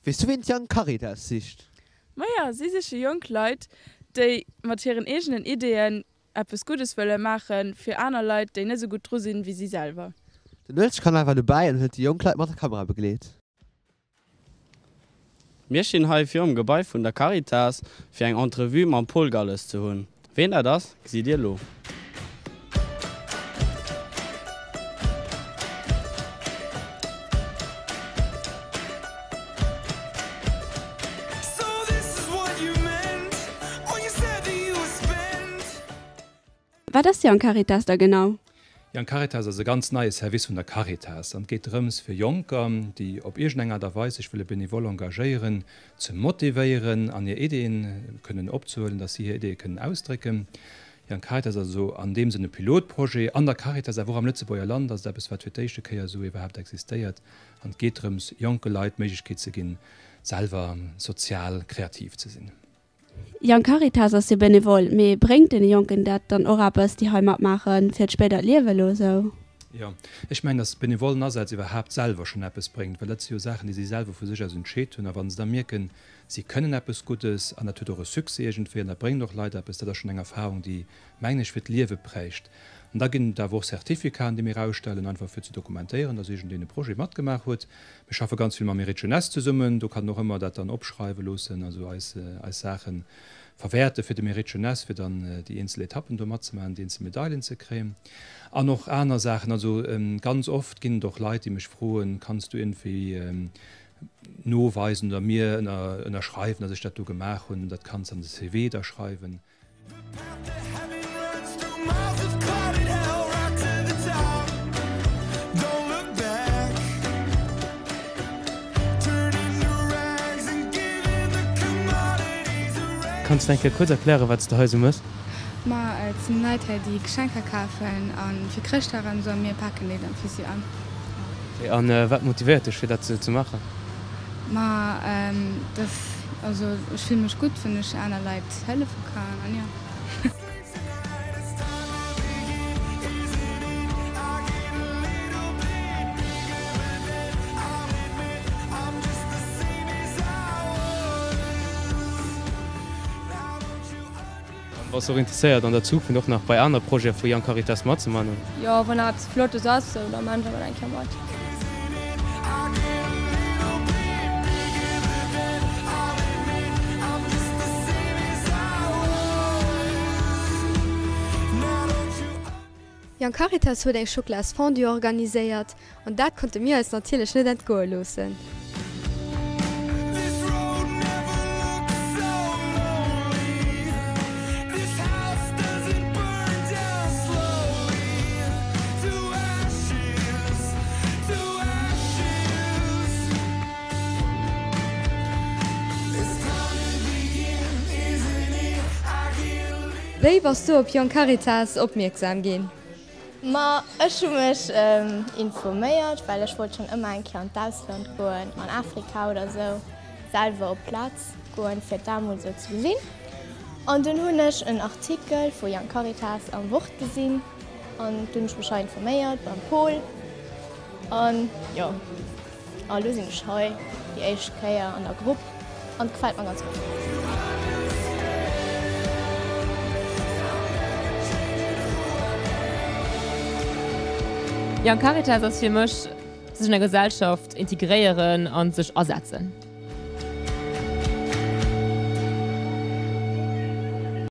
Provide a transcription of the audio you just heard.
Weess du ween d'Young Caritas sicht? Maja, si siche jonk Leit, déi mat hiren eegenen Ideeën eppes Guddes wëlle maache fir aner Leit, déi net esou gutt dru sinn, wéi si selwer. Den Uelzechtkanal war dobäi an huet déi jonk Leit mat der Kamera begleet. Mir stinn hei virum Gebai vun der Caritas fir eng Entrevue mam Paul Galles ze hunn. Ween dat ass, gesitt dir elo. Wat ass Young Caritas da genau? Young Caritas ass e ganz neie Service vun der Caritas an et geet drëms fir Jonker, déi op iergendeng Aart a Weis sech wëlle benevole engagéieren, ze motivéieren an hir Ideeën kënnen opzehuelen, dass si hir Ideeë kënnen ausdrécken. Young Caritas ass also an deem Sënn e Pilotprojet an der Caritas, awer och am Lëtzebuerger Land ass et eppes, wat fir d'éischte Kéier esou iwwerhaapt existéiert an et geet drëms, jonke Leit d'Méiglechkeet ze ginn, selwer sozial kreativ ze sinn. Young Caritas ass jo benevol, mee bréngt deene Jonken dat dann och eppes, déi hei matmaachen, fir d'spéidert Liewen elo esou? Jo, ech mengen, dass benevollen Asaz iwwerhaapt selwer schonn eppes bréngt, well dat si jo Saachen, déi si selwer vu sech aus entscheet hunn. A wa se da mierken, si kënnen eppes Guddes an dat huet och e Succès iergendwéi an dat bréngt och Leit eppes, dat ass schonn eng Erfahrung, déi, mengen ech, fir d'Liewe prägt. An da ginn et awer och Certificaten, déi mir ausstellen, einfach fir ze dokumentéieren, dass iergendeen e Projet matgemaach huet. Mir schaffe ganz vill mam Mérite Jeunesse zesummen. Do kann en och ëmmer dat dann opschreiwe loossen, also eis, eis Saache verwäerte fir de Mérite Jeunesse, fir dann déi eenzel Etappen do matzemaachen, déi eenzel Medailen ze kréien an och aner Saachen. Also ganz oft ginn et och Leit, déi mech froen, Kanns du iergendwéi noweisen oder mir ënner, ënnerschreiwen, datt ech dat do gemaach hunn? Dat kanns an de CV da schreiwen. Kanns de eng Kéier kuerz erklären, wat s de hei esou mëss? Ma et sinn Leit hei, déi Geschenker kafen a fir Chrëschtdag an esou a mir paken déi dann fir si an. Ok, an wat motivéiert dech fir dat esou ze maachen? Ma dass, also ech fille mech gutt, wann ech aner Leit hëllefe kann an jo. Bass du och interesséiert an der Zukunft och nach bei aner Projete vu Young Caritas matzeman? Jo, wann nach eppes Flottes ass, sou, da man ech awer eng Kéier mat. Young Caritas huet eng Schokolasfondue organiséiert an dat konnte mir eis natierlech net entgoe loossen. Wéi bass du op Young Caritas opmierksam ginn? Ma ech hu mech informéiert, well ech wollt schonn ëmmer eng Kéier an d'Ausland goen, an Afrika oder sou, selwer op d'Plaz goen, fir d'Aarmut esou ze gesinn. An dunn hunn ech en Artikel vu Young Caritas am Wort gesinn an dunn hunn ech mech hei informéiert beim Paul an jo. A lo sinn ech hei déi éischt Kéier an der Grupp an et gefält mer ganz gutt. Young Caritas ass fir mech sech an der Gesellschaft integréieren an sech asetzen.